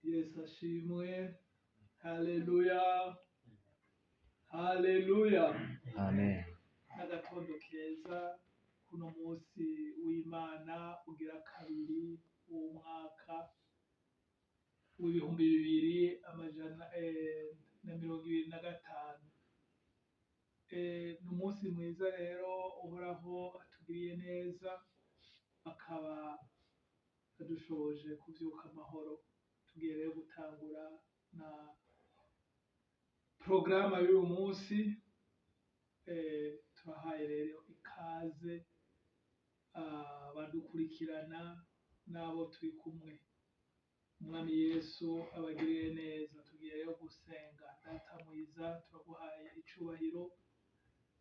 Yesu ashimwe. Haleluya, haleluya. Amen. N'agatondo keza kuno munsi w'Imana ugira kabiri w'umwaka w'ibihumbi bibiri amajana na 25. Ni umunsi mwiza rero Uhoraho atugiriye neza, akaba adushoboje kuvyuka amahoro. Tugiye rero gutangura na porogaramu y'uyu munsi. Turahaye rero ikaze abadukurikirana n'abo turi kumwe. Umwami Yesu abagirire neza. Tugiye rero gusenga. Data mwiza, turaguhaye icubahiro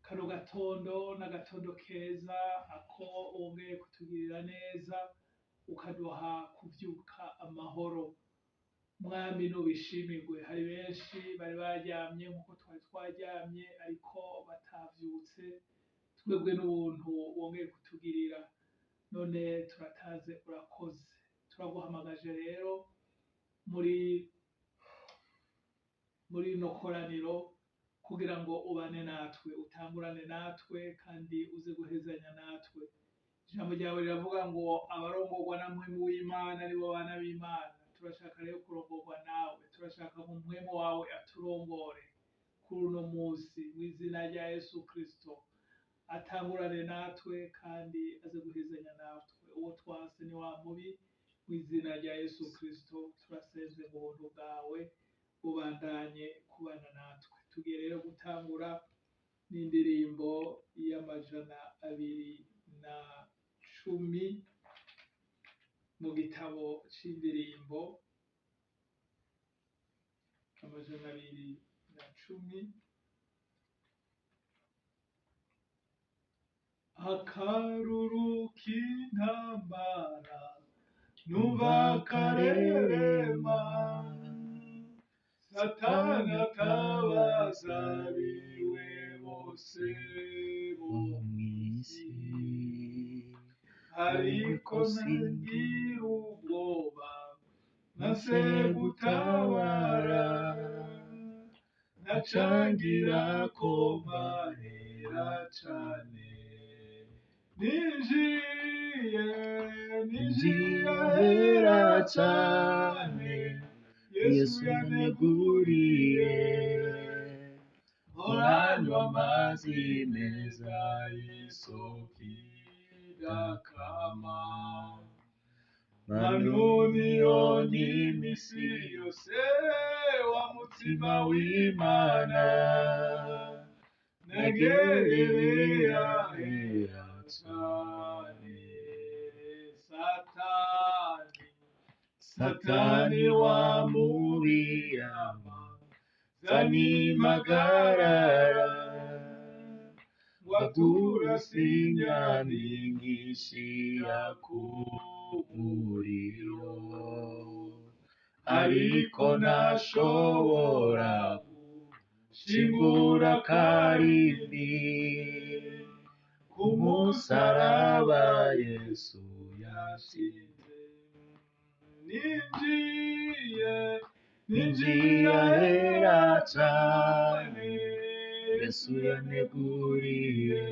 kano gatondo n'agatondo keza ako wongeye kutugirira neza, ukaduha kuvyuka amahoro. Mwami, nubishimirwe. Hari benshi bari baryamye nkuko twari twaryamye ariko batavyutse. Twebwe n'ubuntu wongeye kutugirira, none turataze, urakoze. Turaguhamagaje rero muri rino koraniro kugira ngo ubane natwe, utangurane natwe, kandi uze guhezanya natwe. Ijambo ryawe riravuga ngo abarongorwa na Mpwemu w'Imana nibo bana b'Imana. Turashaka rero kurongorwa nawe, turashaka ngo Mpwemu wawe aturongore kuri uno munsi. Mu izina rya Yesu Kristo, atangurane natwe kandi aze guhezanya natwe. Uwo twase ni wa mubi. Mu izina rya Yesu Kristo turasenze mu buntu bwawe bubandanye kubana natwe. Tugiye rero gutangura n'indirimbo y'210 mu gitabo c'indirimbo, 210. Akaruru k'intambara numva karerema, Satani atabaza biwe bose bo mw'isi, ariko ntagira ubwoba, nase gutabara, nacangira ko mbarira cane. Ninjiye, ninjiye ahera cane, Yesu yaneguriye, horanywa amazi meza y'isoko idakama. Manuni imisi yose wa mutima w'Imana, negerere ahera cane. Satani, Satani wa mubiyama zanimagarara, watura sinyani nkishira ku muriro, ariko ntashobora gushingura karindi ku musaraba Yesu yashinze. Ninjiye, ninjiye ahera cane, Yesu yaneguriye,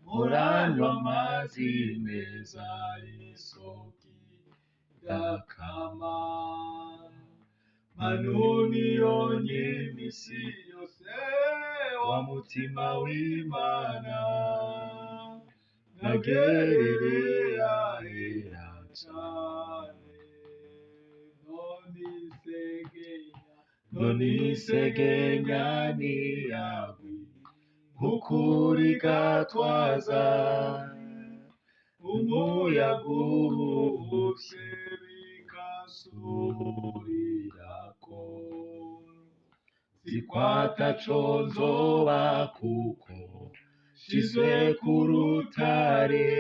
muranywa amazi meza y'isoko idakama. Manuni yonye imisi yose wa mutima w'Imana, nagerere ahera cane. None isegenya, none isegenya ntiyagwi nk'ukuri gatwaza umuyaga uhushye bikasurirako, zikwata co nzoba kuko nshizwe ku rutare,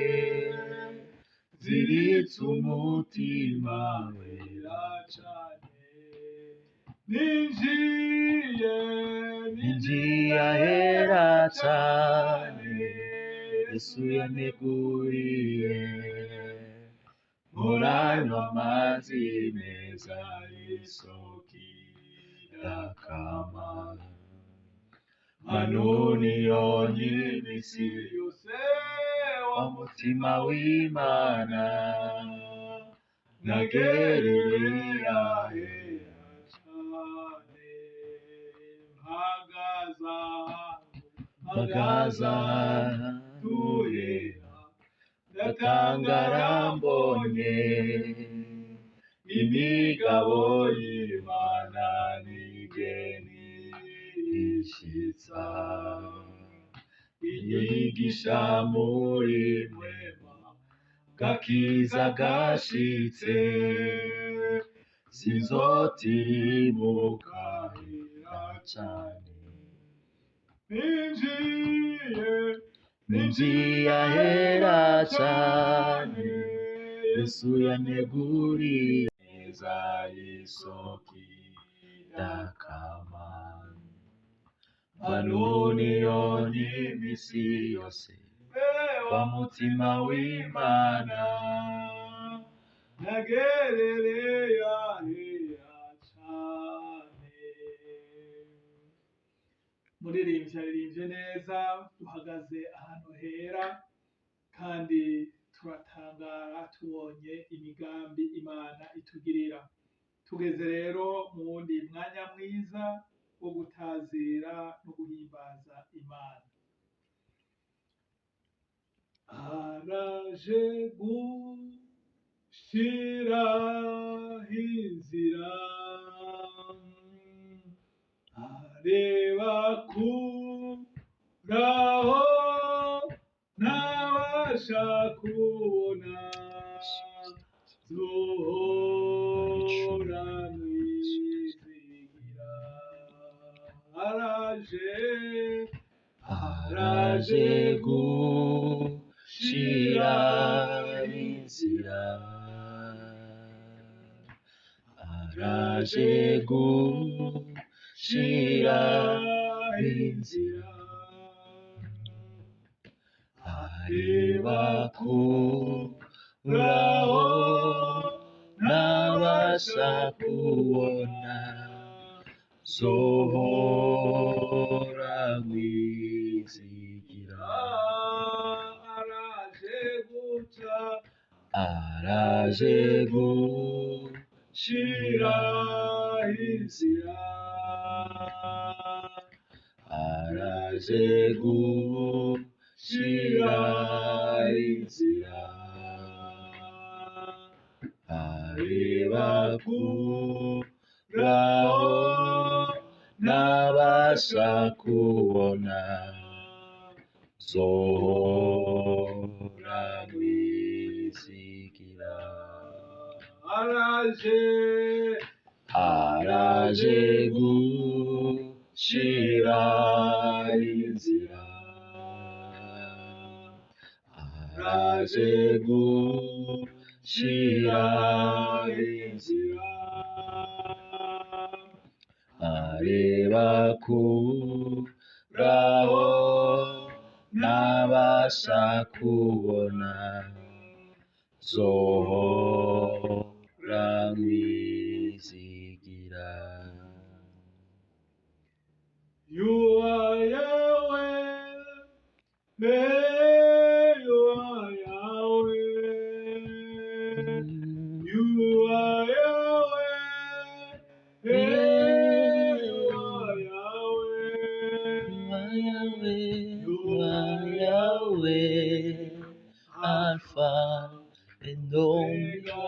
ziritse umutima wera cane. Ninjiye, ninjiye ahera cane, Yesu yaneguriye, muranywa amazi meza. neza isoko idakama. Manuni yonyimisi yose wa mutima w'Imana nagererera hera cane mpagaza mpagaza tuhera ndatangara mbonye imigabo y'Imana n'igeni ishitsa yigisha muri mwema gakiza gashitse sinzotirimuka hera cane ninjiye ninjiye ahera cane Yesu yaneguriye neza y'isoko idakama. Manuni yonyimisi yose wa mutima w'Imana nagererera hera cane. Muririmbyi aririmbye neza, duhagaze ahantu hera kandi turatangara tubonye imigambi Imana itugirira. Tugeze rero mu wundi mwanya mwiza wo gutazira no guhimbaza Imana. Araje gushira inzira, areba kuraho ntabasha kubona, zohora mwizigira. Araje, araje gushira inzira, araje gushira inzira, areba kuraho ntabasha kubona, zohora mwizigira. Araje guca araje gushira inzira, araje gushira inzira, areba kuraho ntabasha kubona, zohora mwizigira. Araje, araje gushira inzira, araje gushira inzira, areba kuraho ntabasha kubona, zohora mwizigira. You are Yahweh, hey, you are Yahweh, you are Yahweh, hey, you are Yahweh, You are Yahweh, Alpha and Omega.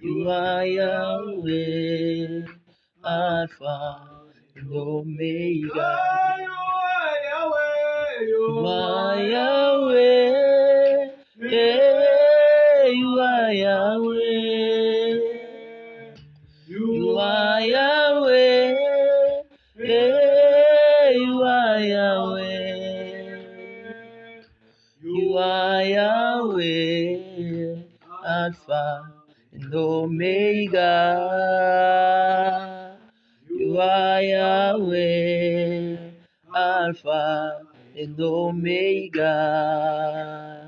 You are Yahweh, Alpha and Omega. You are Yahweh, You are Yahweh, yeah, you are Yahweh. You are Yahweh, yeah, you are Yahweh. You are Yahweh, Alpha and Omega. You are Yahweh, Alpha and Omega.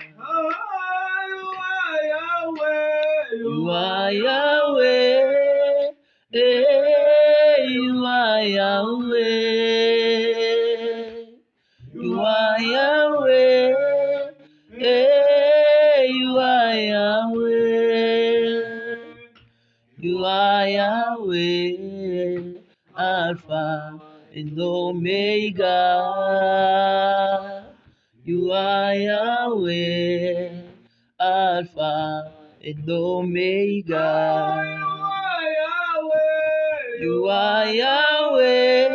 You are Yahweh, You You are Yahweh. Hey, you are Yahweh. You are Yahweh. Hey, you are Yahweh. You are Yahweh, Alpha and Omega. You are Yahweh, Alpha and Omega. You are Yahweh.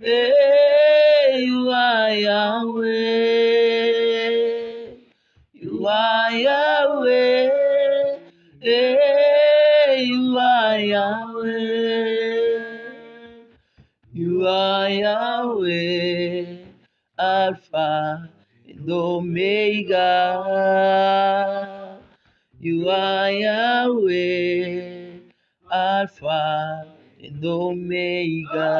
Hey, you are Yahweh. You are Yahweh. Hey, you are Yahweh. You are Yahweh, Alpha and Omega. You are Yahweh, Alpha and Omega.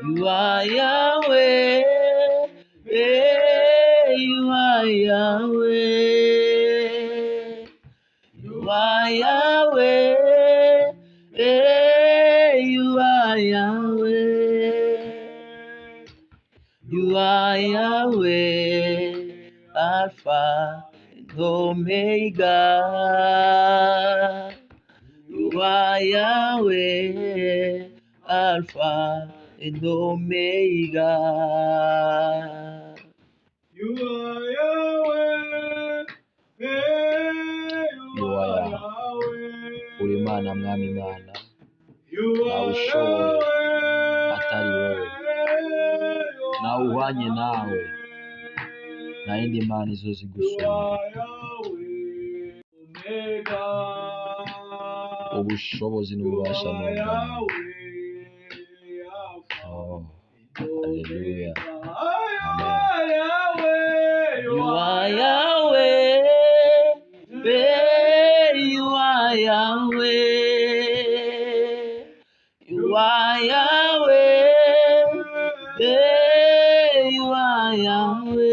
You are Yahweh. Hey, you are Yahweh. You are Yahweh. Hey, you are Yahweh. You are Yahweh, Alpha and Omega. You are Yahweh, Alpha and Omega. You are Yahweh. Hey, You you are are Yahweh. Yahweh. Uri Imana mwami Imana, You ntawe are ushoboye Yahweh. atari wowe, You ntawe are uhwanye nawe, Yahweh. nta yindi mana izoza You igusumba. are Yahweh. Omega. Ubushobozi You n'ububasha are ni ubwawe. Yahweh. Alpha Oh, and haleluya, Omega. amen. Yahweh. You You are are Yahweh. Yahweh. Hey, you are Yahweh. You are Yahweh. Hey, you are Yahweh.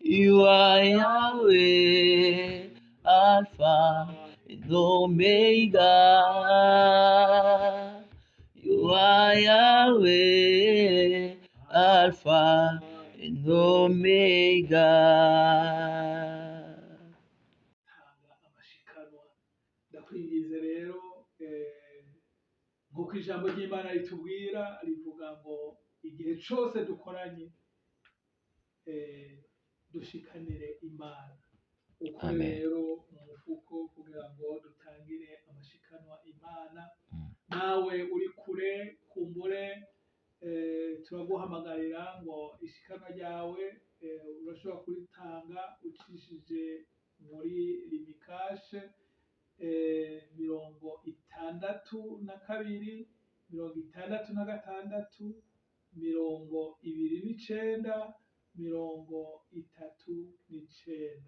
You are Yahweh, Alpha and Omega. You are Yahweh, Alpha and Omega. Tanga amashikanwa. Ndakwinginze rero, nk'uko ijambo ry'Imana ritubwira, rivuga ngo igihe cose dukoranye, dushikanire Imana. Uko Amen. rero mu mufuko kugira ngo dutangire amashikanwa Imana. Mm. Nawe uri kure kumbure, turaguhamagarira ngo ishikanwa ryawe, urashobora kuritanga ucishije muri Limikashe, 62 66 29 39.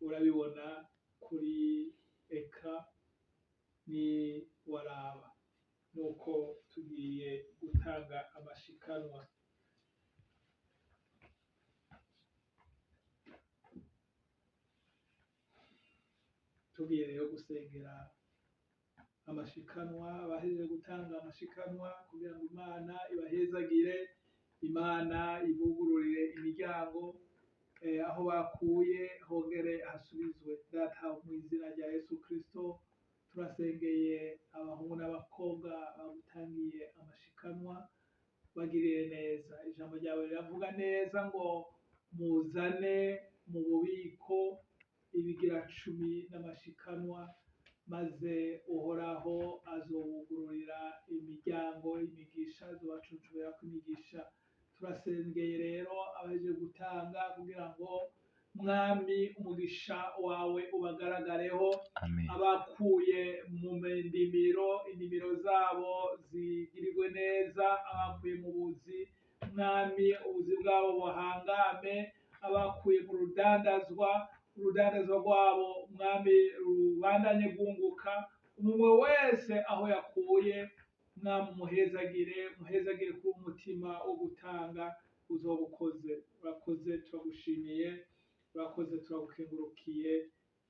Urabibona kuri eka ni waraba. Nuko tugiye gutanga amashikanwa. Tugiye rero gusengera amashikanwa, abahejeje gutanga amashikanwa kugira ngo Imana ibahezagire, Imana ibugururire imiryango, aho bakuye hongere hasubizwe. Data, mu izina rya Yesu Kristo, turasengeye abahungu n'abakobwa bagutangiye amashikanwa, bagirire neza. Ijambo ryawe riravuga neza ngo muzane mu bubiko ibigira cumi n'amashikanwa, maze Uhoraho azobugururira imiryango imigisha, azobacuncurira imigisha. Turasengeye rero abaje gutanga kugira ngo Mwami umugisha wawe ubagaragareho. Amen. Abakuye mu ndimiro, indimiro zabo zigirirwe neza. Abakuye mu buzi, Mwami ubuzi bwabo buhangame. Abakuye mu rudandazwa, urudandazwa rwabo Mwami rubandanye rwunguka. Umwe wese aho yakuye, Mwami umuhezagire, umuhezagire kuri umutima wo gutanga. Uzoba ukoze. Urakoze, turagushimiye, urakoze, turagukengurukiye.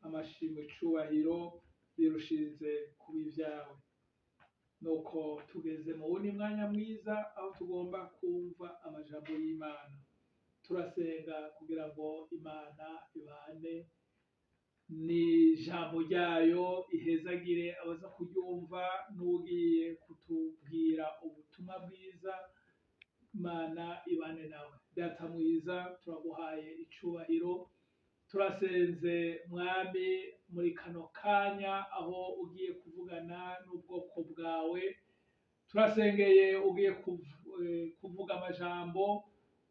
Amashimwe, icubahiro birushirize kuba ibyawe. Nuko tugeze mu wundi mwanya mwiza aho tugomba kumva amajambo y'Imana. Turasenga kugira ngo Imana ibane n'ijambo ryayo, ihezagire abaza kuryumva n'ugiye kutubwira ubutumwa bwiza. Imana ibane nawe. Data mwiza, turaguhaye icubahiro. Turasenze Mwami muri kano kanya aho ugiye kuvugana n'ubwoko bwawe. Turasengeye ugiye kuvuga amajambo.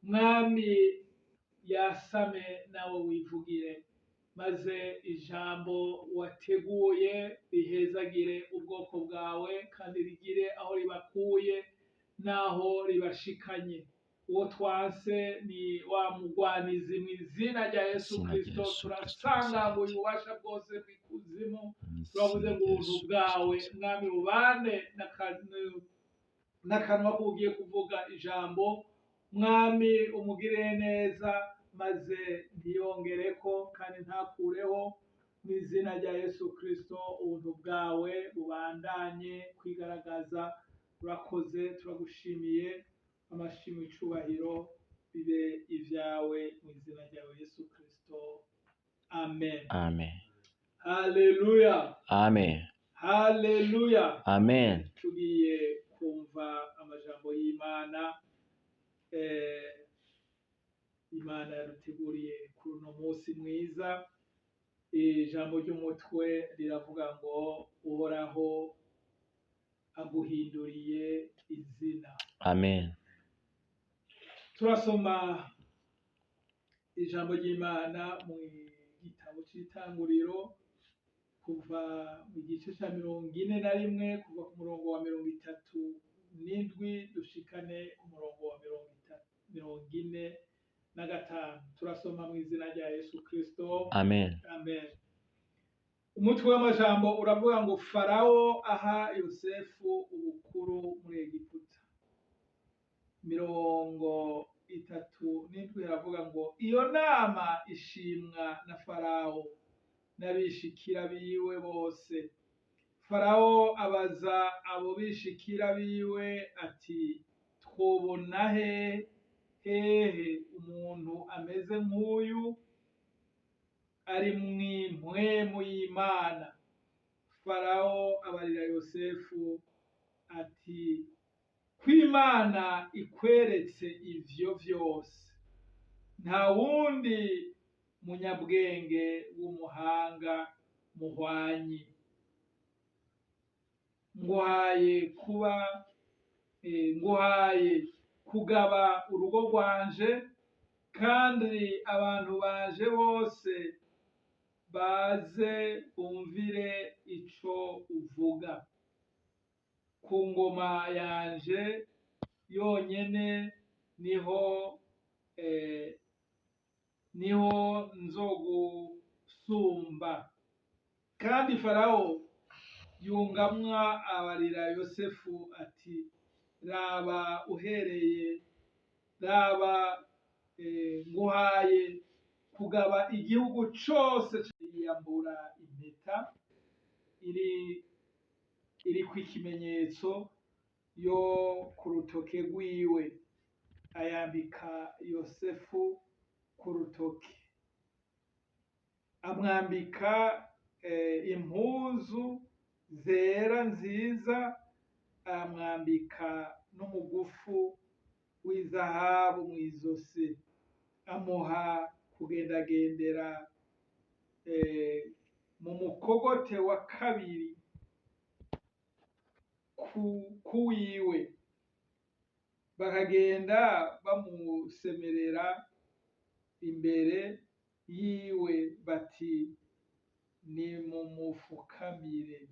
Mwami, yasame nawe wivugire, maze ijambo wateguye rihezagire ubwoko bwawe kandi rigire aho ribakuye n'aho ribashikanye. Uwo twanse ni wa mugwanizi, mu izina rya Yesu Izina rya Kristo. Yesu Kristo Turasangambuye Nazareti. ububasha bwose bw'ikuzimu. Mu Turavuze izina ngo rya ubuntu Yesu Kristo bwawe Nazareti. Mwami bubane n'akanwa k'ugiye kuvuga ijambo. Mwami, umugirire neza, maze ntiyongereko kandi ntakureho. Mu izina rya Yesu Kristo, ubuntu bwawe bubandanye kwigaragaza. Urakoze, turagushimiye. Amashimwe, icubahiro bibe ibyawe mu izina ryawe Yesu Kristo, amen. Amen. Haleluya. Amen. Haleluya. Amen. Tugiye kumva amajambo y'Imana Imana yaduteguriye kuri uno munsi mwiza. Ijambo ry'umutwe riravuga ngo Uhoraho aguhinduriye izina. Amen. Turasoma ijambo ry'Imana mu gitabo c'Itanguriro, kuva mu gice ca 41, kuva ku murongo wa 37 dushikane umurongo wa 45. Turasoma mu izina rya Yesu Kristo. Amen. Amen. Umutwe w'amajambo uravuga ngo Farawo aha Yosefu ubukuru muri Egiputa. 37 iravuga ngo iyo nama ishimwa na Farawo n'abishikira biwe bose. Farawo abaza abo bishikira biwe ati: "Twobona he hehe umuntu ameze nk'uyu ari mw'impwemu y'Imana?" Farawo abarira Yosefu ati: "Kw'Imana ikweretse ivyo vyose, nta wundi munyabwenge w'umuhanga muhwanyi. Nguhaye kuba nguhaye kugaba urugo rwanje, kandi abantu banje bose baze bumvire ico uvuga. Ku ngoma yanje yonyene niho nzogusumba." Kandi Farawo yungamwa abarira Yosefu ati: "Raba, uhereye raba, nguhaye kugaba igihugu cose." Yiyambura impeta iriko ikimenyetso yo ku rutoke rwiwe, ayambika Yosefu ku rutoke, amwambika impuzu zera nziza, amwambika n'umugufu w'izahabu mw'izosi, amuha kugendagendera mu mukogote wa kabiri kuwiwe, bakagenda bamusemerera imbere yiwe bati: "Nimumufukamire."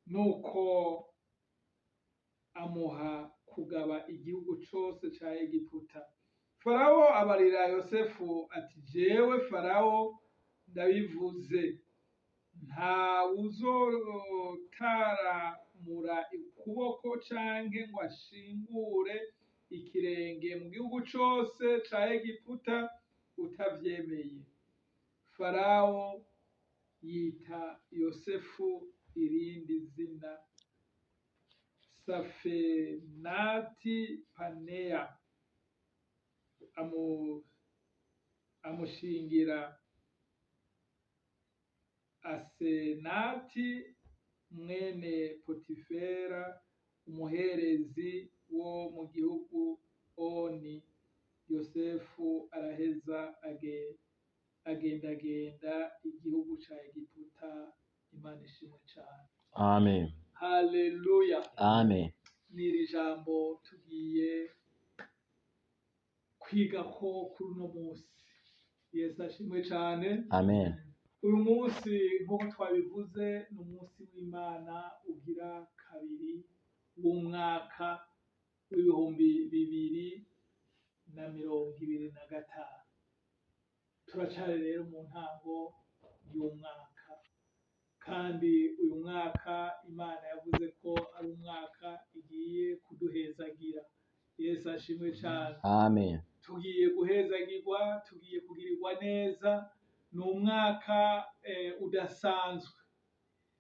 Nuko amuha kugaba igihugu cose ca Egiputa. Farawo abarira Yosefu ati: "Jewe Farawo ndabivuze, nta wuzotararamura ukuboko canke ngo ashingure ikirenge mu gihugu cose ca Egiputa utavyemeye. Farawo yita Yosefu irindi zina, Safenati Paneya, amushingira Asenati mwene Potifera, umuherezi wo mu gihugu Oni. Yosefu araheza agendagenda igihugu ca Egiputa. Imana ishimwe cane. Amen. Haleluya. Amen. N'iri jambo tugiye kwigako kuri uno munsi. Yesu ashimwe cane. Amen. Uyu munsi, nk'uko twabivuze, ni umunsi w'Imana ugira kabiri w'umwaka w'2025. Turacari rero mu ntango y'umwaka, kandi uyu mwaka Imana yavuze ko ari umwaka igiye kuduhezagira. Yesu ashimwe cane. Amen. Tugiye guhezagirwa, tugiye kugirirwa neza. Ni umwaka udasanzwe.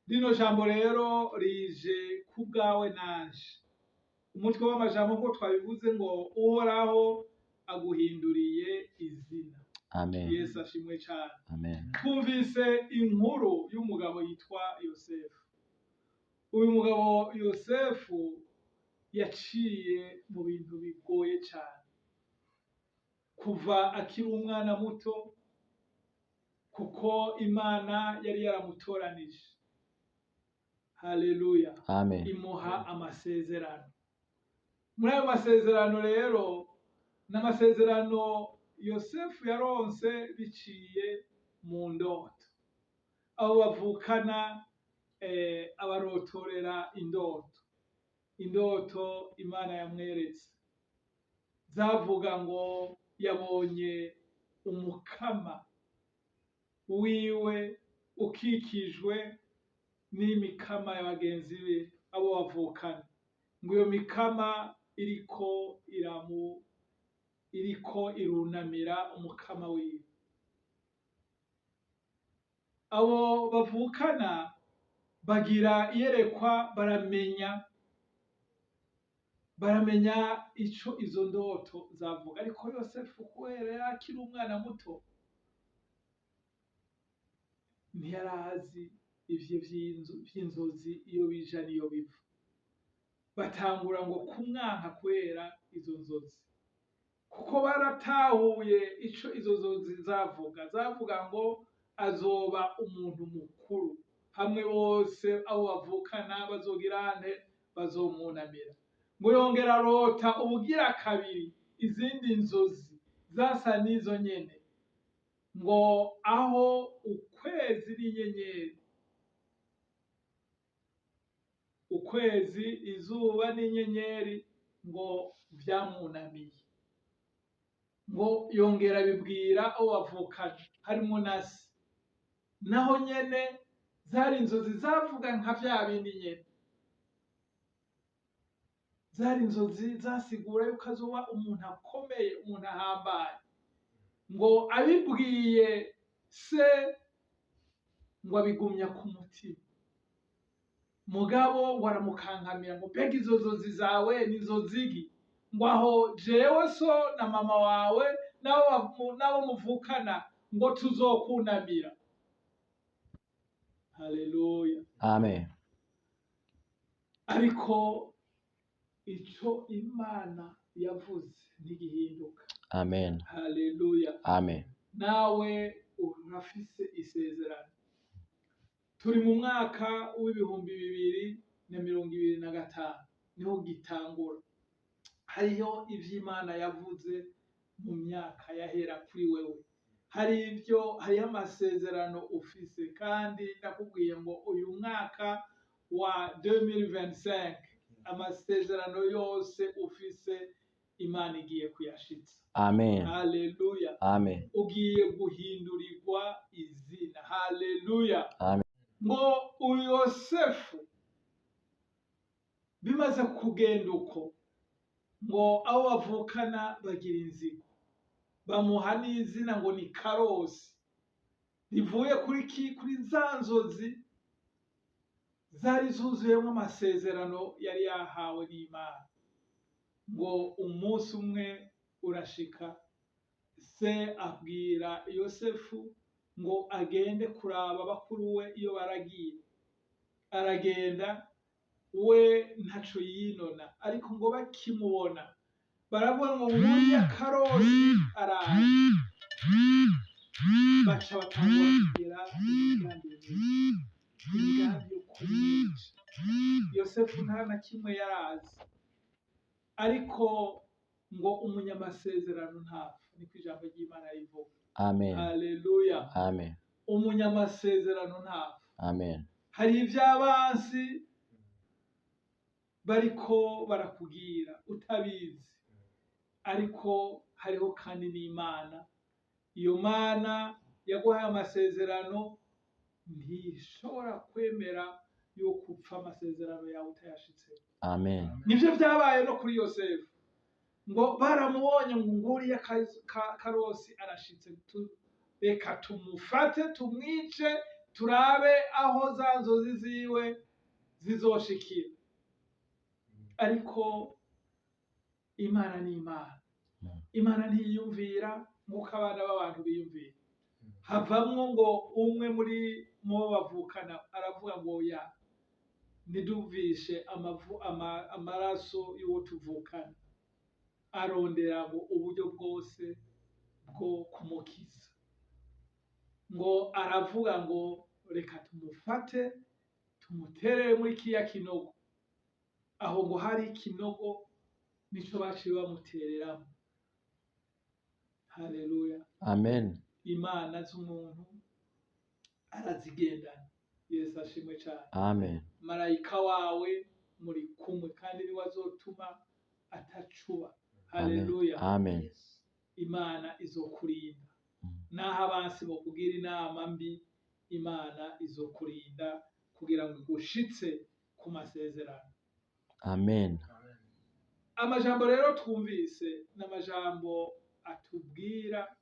Rino jambo rero rije ku bwawe nanje. Umutwe w'amajambo, nk'uko twabivuze, ngo Uhoraho aguhinduriye izina. Amen. Yesu ashimwe cane. Amen. Twumvise inkuru y'umugabo yitwa Yosefu. Uyu mugabo Yosefu yaciye mu bintu bigoye cane kuva akiri umwana muto, kuko Imana yari yaramutoranije, haleluya, Amen. imuha amasezerano. Muri ayo masezerano rero, n'amasezerano Yosefu yaronse biciye mu ndoto. Abo bavukana abarotorera indoto. Indoto Imana yamweretse zavuga ngo yabonye umukama wiwe ukikijwe n'imikama ya bagenzi be, abo bavukana, ngo iyo mikama iriko irunamira umukama wiwe. Abo bavukana bagira iyerekwa, baramenya ico izo ndoto zavuga. Ariko Yosefu, kubera yari akiri umwana muto, ntiyarazi ivyo vy'inzozi iyo bija n'iyo biva. Batangura ngo kumwanka kubera izo nzozi, kuko baratahuye ico izo nzozi zavuga. Zavuga ngo azoba umuntu mukuru, hamwe bose abo bavukana bazogira nte? Bazomwunamira. Ngo yongera arota ubugira kabiri izindi nzozi zasa n'izo nyene, ngo aho ukwezi n'inyenyeri, ukwezi, izuba n'inyenyeri, ngo vyamwunamiye. Ngo yongera bibwira abo bavukana, harimwo na se. Naho nyene zari inzozi zavuga nka vya bindi nyene, zari inzozi zasigura yuko azoba umuntu akomeye, umuntu ahambaye. Ngo abibwiye se, ngo abigumya ku mutima, mugabo ngo aramukankamira ngo: "Mbega izo nzozi zawe ni inzozi ki? Ngo aho jewe so na mama wawe n'abo muvukana ngo tuzokunamira?" Haleluya. Amen. Ariko ico Imana yavuze ntigihinduka. Amen. Haleluya. Amen. Nawe urafise isezerano. Turi mu mwaka w'2025, niho gitangura. Hariho ivyo Imana yavuze mu myaka yahera kuri wewe, hari ibyo, hariho amasezerano ufise. Kandi ndakubwiye ngo uyu mwaka wa 2025, amasezerano yose ufise Imana igiye kuyashitsa. Amen. Haleluya. Amen. Ugiye guhindurirwa izina. Haleluya. Amen. Ngo uyu Yosefu bimaze kugenda uko, ngo Ngo abo bavukana bagira inzigo, bamuha n'izina ngo ni Karosi, rivuye kuri ki? Kuri za nzozi zari zuzuyemo amasezerano yari yahawe n'Imana. Ngo umunsi umwe urashika, se abwira Yosefu ngo agende kuraba bakuru we iyo baragiye. Aragenda, we ntaco yinona, ariko ngo bakimubona baravuga ngo nguriya Karosi araje. Baca batangura kugira imigambi mibi, imigambi yo kumwica. Yosefu nta na kimwe yarazi, ariko ngo umunyamasezerano ntapfa, niko ijambo ry'Imana rivuga. Amen. Haleluya. Amen. Umunyamasezerano ntapfa. Amen. Hari ivy'abansi bariko barakubwira utabizi, ariko hariho kandi n'Imana. Iyo Mana yaguhaye amasezerano ntishobora kwemera yuko upfa amasezerano yawe utayashitse. Amen. Nivyo vyabaye no kuri Yosefu. Ngo baramubonye ngo nguriya Karosi arashitse, reka tumufate tumwice, turabe aho za nzozi ziwe zizoshikira. Ariko Imana ni Imana. Imana ntiyiyumvira nk'uko abana b'abantu biyumvira. Havamwo ngo umwe muri mubo bavukana aravuga ngo ya ntiduvishe amaraso y'uwo tuvukana. Arondera ngo uburyo bwose bwo kumukiza. Ngo aravuga ngo reka tumufate tumuterere muri kiya kinogo. Aho ngo hari ikinogo, nico baciye bamutereramo. Haleluya. Amen. Imana z'umuntu arazigendana. Yesu ashimwe cyane. Amen. Marayika wawe muri kumwe, kandi niwe azotuma atacuba. Amen. Haleluya. Amen. Imana izokurinda. Naho abansi bokugira inama mbi, Imana izokurinda kugira ngo igushitse ku masezerano. Amen. Amajambo rero twumvise ni amajambo atubwira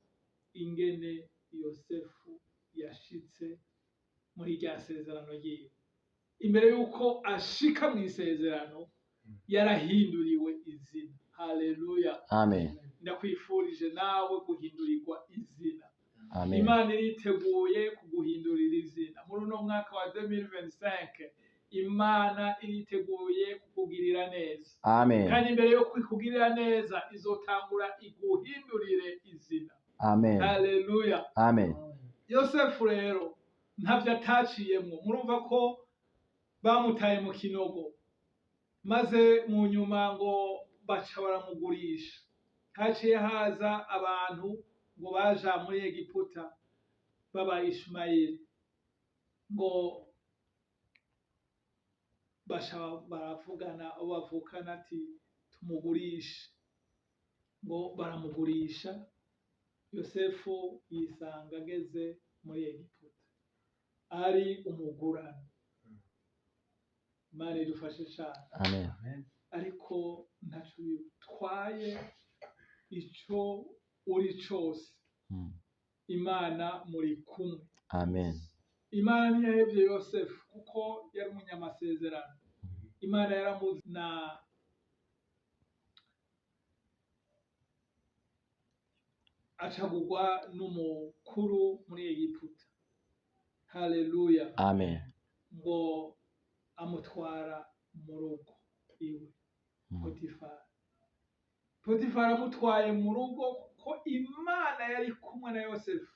ingene Yosefu yashitse muri rya sezerano ryiwe. Imbere y'uko ashika mu isezerano yarahinduriwe izina. Haleluya. Amen. Ndakwifurije nawe guhindurirwa izina. Amen. Imana iriteguye kuguhindurira izina muri uno mwaka wa 2025. Imana iriteguye kukugirira neza. Amen. Kandi imbere yo kukugirira neza izotangura iguhindurire izina. Amen. Haleluya. Amen. Yosefu rero ntavyo ataciyemwo. Murumva ko bamutaye mu kinogo, maze mu nyuma ngo baca baramugurisha. Haciye haza abantu ngo baja muri Egiputa baba Ishumayeli, ngo baca baravugana abo bavukana ati tumugurishe. Ngo baramugurisha. Yosefu yisanga ageze muri Egiputa ari umugurano. Imana idufashe cane. Amen. Ariko ntaco bitwaye ico uri cose, Imana muri kumwe. Amen. Imana ntiyahevye Yosefu kuko yari umunyamasezerano. Imana yaramuzi na acagurwa n'umukuru muri Egiputa. Haleluya. Amen. Ngo amutwara mu rugo iwe. Potifari. Potifari amutwaye mu rugo kuko Imana yari kumwe na Yosefu.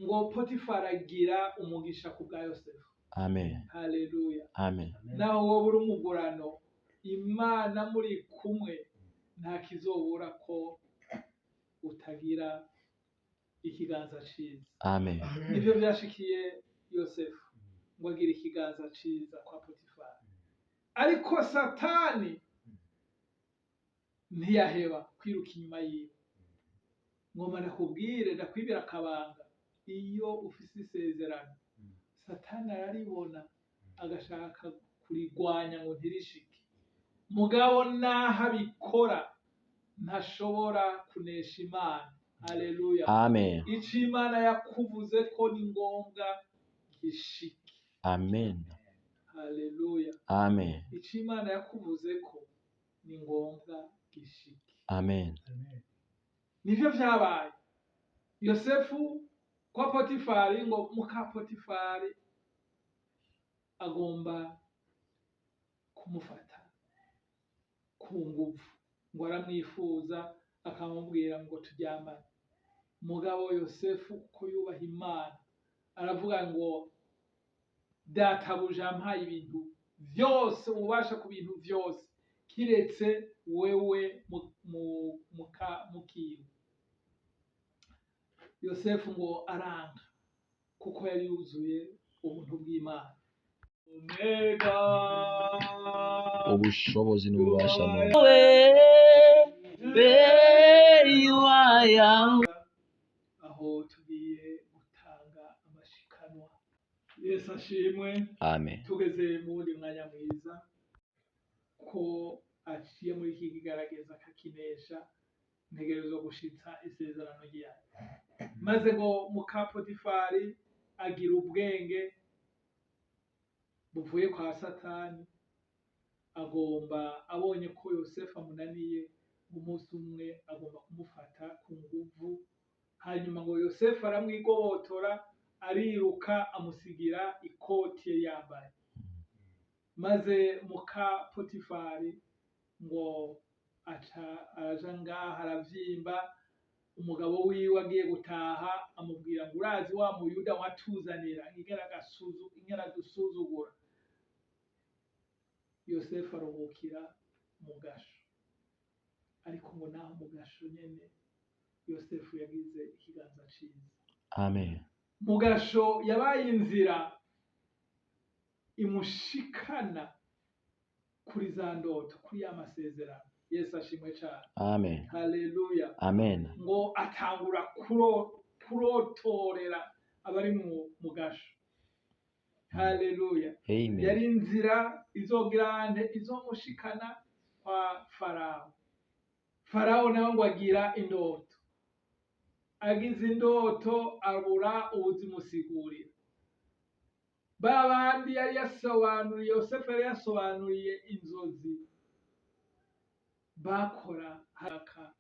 Ngo Potifari agira umugisha ku bwa Yosefu. Amen. Haleluya. Amen. Naho wowe uri umugurano, Imana muri kumwe, nta kizobura ko utagira ikiganza ciza. Amen. Nivyo vyashikiye Yosefu, ngo agira ikiganza ciza kwa Potifari. Ariko Satani ntiyaheba kwiruka inyuma yiwe. Ngoma ndakubwire, ndakwibira akabanga, iyo ufise isezerano Satani araribona agashaka kurigwanya ngo ntirishike. Mugabo naho abikora, Ntashobora kunesha Imana. Haleluya. Amen. Ico Imana yakuvuze ko ni ngombwa gishike. Amen. Haleluya. Amen. Ico Imana yakuvuze ko ni ngombwa gishike. Amen. Nivyo vyabaye. Yosefu kwa Potifari, ngo muka Potifari agomba kumufata ku nguvu, ngo aramwifuza, akamubwira ngo turyamane. Mugabo Yosefu, kuko yubaha Imana, aravuga ngo databuja ampaye ibintu vyose, ububasha ku bintu vyose, kiretse wewe mukiwe. Yosefu ngo aranga, kuko yari yuzuye ubuntu bw'Imana. Omega. Ubushobozi n'ububasha ni Yahweh, you are Yahweh. Aho tugiye gutanga amashikanwa. Yesu ashimwe. Amen. Tugeze mu wundi mwanya mwiza ko aciye muri iki kigaragaza akakinesha, ntegerezwa gushitsa isezerano ryayo. Maze ngo muka Potifari agira ubwenge buvuye kwa Satani, agomba, abonye ko Yosefu amunaniye, umunsi umwe agomba kumufata ku nguvu. Hanyuma ngo Yosefu aramwigobotora, ariruka, amusigira ikoti yari yambaye. Maze muka Potifari ngo aca araja ngaha aravyimba. Umugabo wiwe agiye gutaha, amubwira ngo urazi wa muyuda watuzanira ingene adusuzugura. Yosefu aruhukira mu gasho, ariko ngo naho mu gasho nyene Yosefu yagize ikiganza ciza. Amen. Mu gasho yabaye inzira imushikana kuri za ndoto, kuri ya masezerano. Yesu ashimwe cane. Amen. Haleluya. Amen. Ngo atangura kurotorera abari mu gasho. Haleluya. Amen. Yari inzira izogirante izomushikana kwa Farawo. Farawo nawe ngo agira indoto, agize indoto abura ubuzimusigurira. Ba bandi yari yasobanuriye, Yosefu yari yasobanuriye inzozi, bakora haka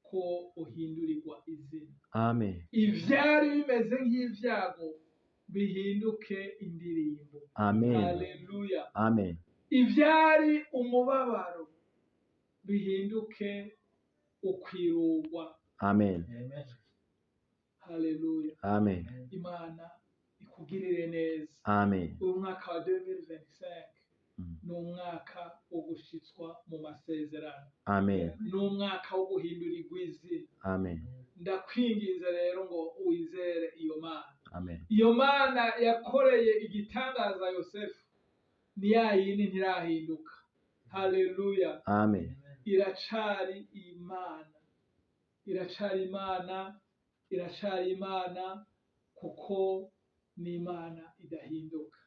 ko uhindurirwa izina. Amen. Ivyari bimeze nk'ivyago bihinduke indirimbo. Amen. Haleluya. Amen. Ivyari umubabaro bihinduke ukwirugwa. Amen. Haleluya. Amen. Imana ikugirire neza. Amen. Uyu mwaka wa 2025 ni umwaka wo gushitswa mu masezerano. Amen. Ni umwaka wo guhindurirwa izina. Amen. Ndakwinginze rero ngo wizere iyo Mana. Amen. Iyo Mana yakoreye igitangaza Yosefu ni ya yindi, ntirahinduka. Haleluya. Amen. Iracari Imana, iracari Imana, iracari Imana, kuko ni Imana idahinduka.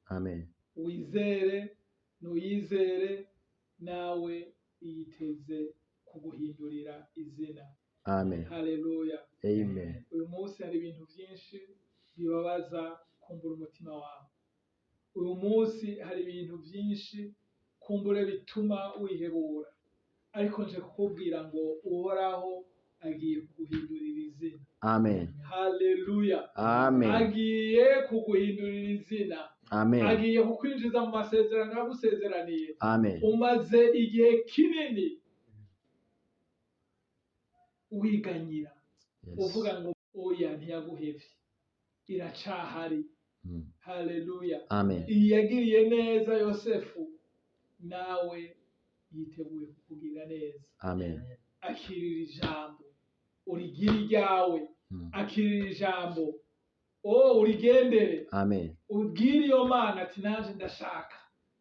Amen. Wizere, nuyizere, nawe yiteze kuguhindurira izina. Amen. Haleluya. Amen. Uyu munsi hari ibintu byinshi bibabaza kumbura umutima wawe. Uyu munsi hari ibintu byinshi kumbure bituma wihebura, ariko nje kukubwira ngo Uhoraho agiye kuguhindurira izina. Amen. Haleluya. Amen. Agiye kuguhindurira izina. Amen. Agiye kukwinjiza mu masezerano yagusezeraniye. Amen. Umaze igihe kinini wiganyira, uvuga ngo oya, ntiyaguhevye, iracahari. Haleluya. Amen. Iyi yagiriye neza Yosefu, nawe yiteguye kukugirira neza. Amen. Akirira ijambo, urigire iryawe. Akirira ijambo, o urigendere. Amen. Ubwire iyo Mana ati nanje ndashaka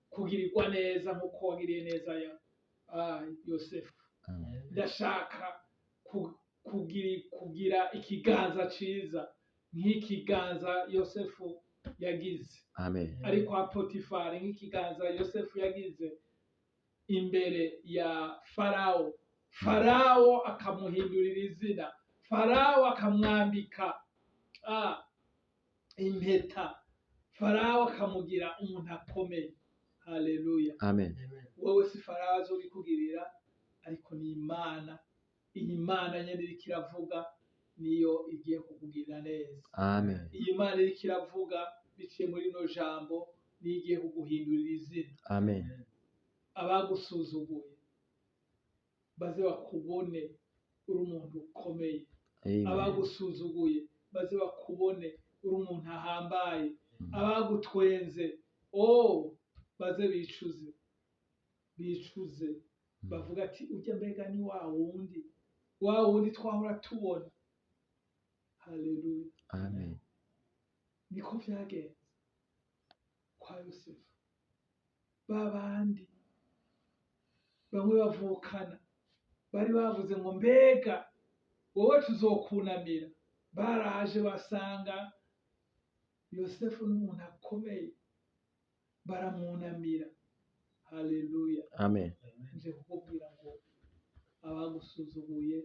kugirirwa neza nk'uko wagiriye neza ya Yosefu. Amen. Ndashaka kugira ikiganza ciza nk'ikiganza Yosefu yagize Amen. ari kwa Potifari, nk'ikiganza Yosefu yagize imbere ya Farawo. Farawo akamuhindurira izina, Farawo akamwambika impeta, Farawo akamugira umuntu akomeye. Haleluya. Amen. Wowe si Farawo azobikugirira, ariko ni Imana. Iyi Mana nyene iriko iravuga niyo igiye kukugirira neza. Amen. Iyi Mana iriko iravuga biciye muri rino jambo niyo igiye kuguhindurira izina. Amen. Abagusuzuguye baze bakubone uri umuntu ukomeye. Amen. Abagusuzuguye baze bakubone uri umuntu ahambaye. Abagutwenze baze bicuze, bicuze bavuga ati ujya mbega ni wa wundi, wa wundi twahora tubona. Haleluya. Amen. Niko vyagenze kwa Yosefu. Babandi bamwe bavukana bari bavuze ngo mbega wowe tuzokunamira, baraje basanga Yosefu n'umuntu akomeye, baramwunamira. Haleluya. Amen. Nje kukubwira ngo abagusuzuguye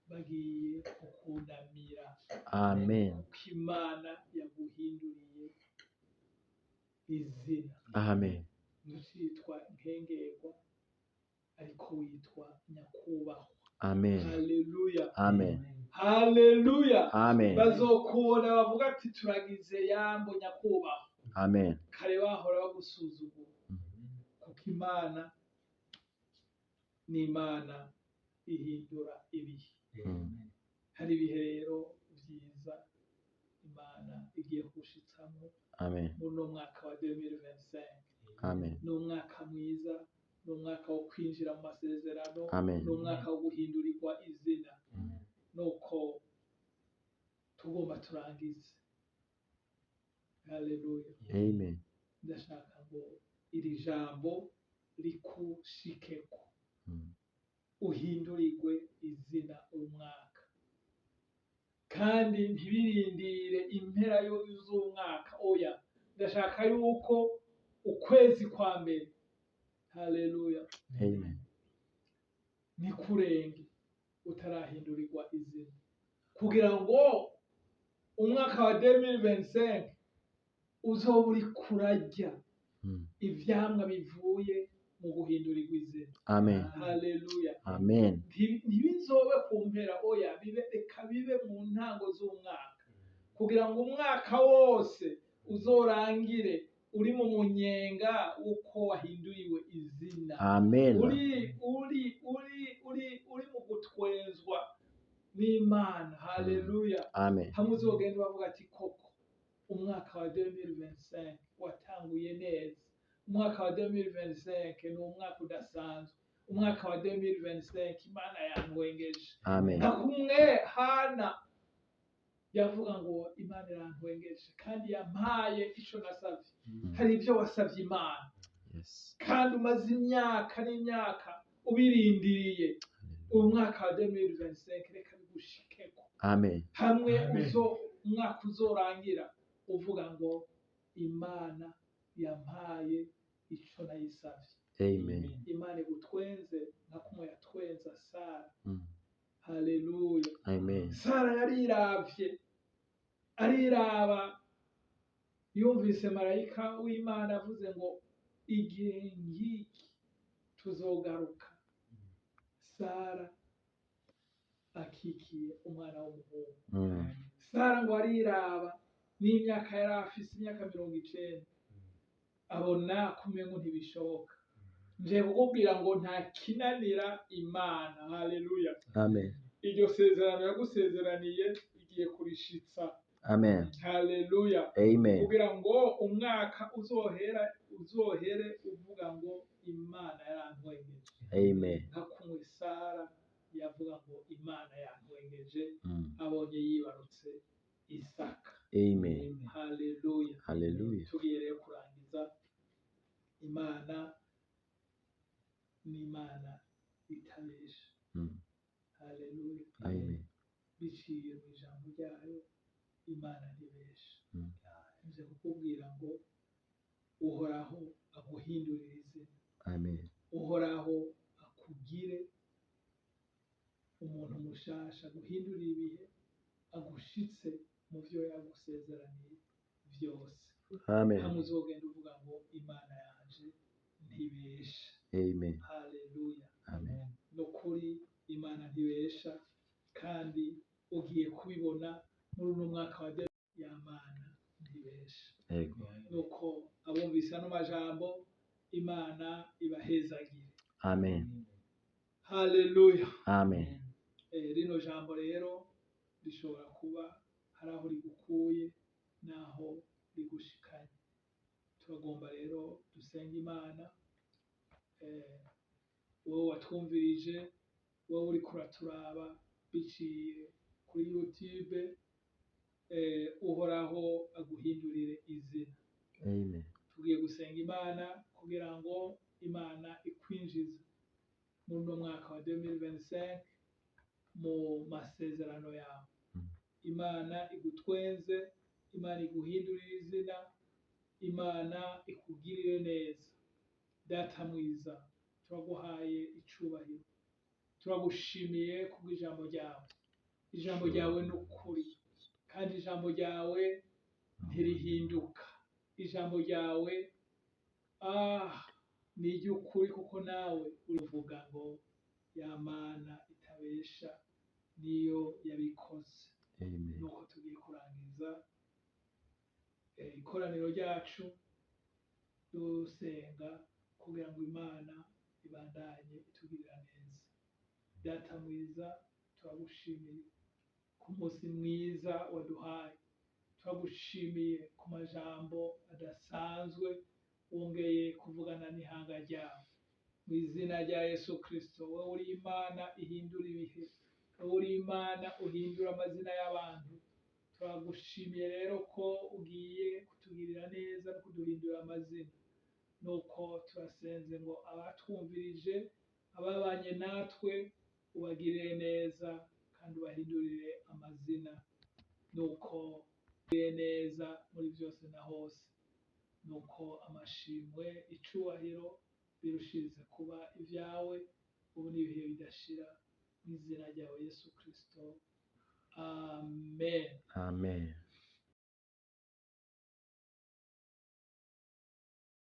bagiye kukunamira. Amen. Kuko Imana yaguhinduriye izina. Amen. Ntucitwa nkengerwa, ariko witwa nyakubahwa. Amen. Haleluya. Amen. Haleluya. Amen. Bazokubona bavuga ati turagize yambo nyakubahwa. Amen. Kare bahora bagusuzugura, kuko Imana ni Imana ihindura ibihe. Hari ibihe rero vyiza Imana igiye kugushitsamo Amen. muri uno mwaka wa 2025. Amen. Ni umwaka mwiza, ni umwaka wo kwinjira mu masezerano, Amen. ni umwaka wo guhindurirwa izina. Nuko tugomba turangize. Haleluya. Amen. Ndashaka ngo iri jambo rikushikeko, uhindurirwe izina uyu mwaka, kandi ntibirindire impera z'umwaka. Oya, ndashaka yuko ukwezi kwa mbere, haleluya, Amen. ntikurenge utarahindurirwa izina, kugira ngo umwaka wa 2025 uzoba uri kurarya ivyamwa bivuye mu guhindurirwa izina. Amen. Haleluya. Amen. Ntibizobe ku mpera, oya, bibe, reka bibe mu ntango z'umwaka, kugira ngo umwaka wose uzorangire uri mu munyenga w'uko wahinduriwe izina. Amen. Uri uri uri uri uri mu gutwenzwa n'Imana. Haleluya. Amen. Hamwe uzogenda bavuga ati koko umwaka wa 2025 watanguye neza, umwaka wa 2025 ni umwaka udasanzwe, umwaka wa 2025 Imana yantwengeje. Amen. Nka kumwe Hana yavuga ngo Imana irantwengeje kandi yampaye ico nasavye. Hari ibyo wasavye Imana, Yes. kandi umaze imyaka n'imyaka ubirindiriye. Uyu mwaka wa 2025 reka bigushikeko. Amen. Hamwe Amen. uzo umwaka uzorangira uvuga ngo Imana yampaye ico nayisavye. Amen. Imana igutwenze nka kumwe yatwenza Sara. Haleluya. Amen. Sara yariravye, ariraba, yumvise marayika w'Imana avuze ngo igihe nk'iki tuzogaruka, Sara akikiye umwana w'umuhungu. Sara ngo ariraba n'imyaka yari afise, imyaka 90, abona kumengo ntibishoboka. Nje kukubwira ngo nta kinanira Imana. Haleluya. Amen. Iryo sezerano yagusezeraniye igiye kurishitsa. Amen. Haleluya. Amen. Kugira ngo umwaka uzohera uzohere uvuga ngo Imana yarantwengeje. Amen. Nka kumwe Sara yavuga ngo Imana yantwengeje, abonye yibarutse Isaka. Amen. Haleluya. Hallelujah. Tugiye rero kurangiza. Imana ni Imana itabesha. Haleluya. Amen. Biciye mu ijambo ryayo, Imana ntibesha. Nje kukubwira ngo Uhoraho aguhindurire izina. Amen. Uhoraho akugire umuntu mushasha, aguhindurire ibihe, agushitse mu vyo yagusezeraniye vyose. Amen. Hamwe uzogenda uvuga ngo Imana yanje ntibesha. Amen. Haleluya. Amen. Nukuri Imana ntibesha, kandi ugiye kubibona muri uno mwaka wa ya Mana ntibesha. Yego. Nuko abumvise ano majambo, Imana ibahezagire. Amen. Haleluya. Amen. Rino jambo rero rishobora kuba hari aho rigukuye n'aho rigushikanye. Turagomba rero dusenga Imana. Wowe watwumvirije, wowe uriko uraturaba biciye kuri YouTube, Uhoraho aguhindurire izina. Amen. Tugiye gusenga Imana kugira ngo Imana ikwinjize muri uno mwaka wa 2025 mu masezerano yawe. Imana igutwenze, Imana iguhindurire izina, Imana ikugirire neza. Data mwiza, turaguhaye icubahiro, turagushimiye kubw'ijambo ryawe. Ijambo ryawe ni ukuri, kandi ijambo ryawe ntirihinduka. Ijambo ryawe ni iry'ukuri, kuko nawe urivuga ngo ya Mana itabesha niyo yabikoze. Amen. Nuko tugiye kurangiza ikoraniro ryacu dusenga kugira ngo Imana ibandanye itugirira neza. Data mwiza, turagushimiye ku munsi mwiza waduhaye, turagushimiye ku majambo adasanzwe wongeye kuvugana n'ihanga ryawe. Mu izina rya Yesu Kristo, wowe uri Imana ihindura ibihe, wowe uri Imana uhindura amazina y'abantu, turagushimiye rero ko ugiye kutugirira neza no kuduhindura amazina. Nuko turasenze ngo abatwumvirije, ababanye natwe, ubagirire neza kandi ubahindurire amazina. Nuko ugirire neza muri byose na hose. Nuko amashimwe, icubahiro birushirize kuba ibyawe ubu n'ibihe bidashira, mu izina ryawe Yesu Kristo, amen. Amen.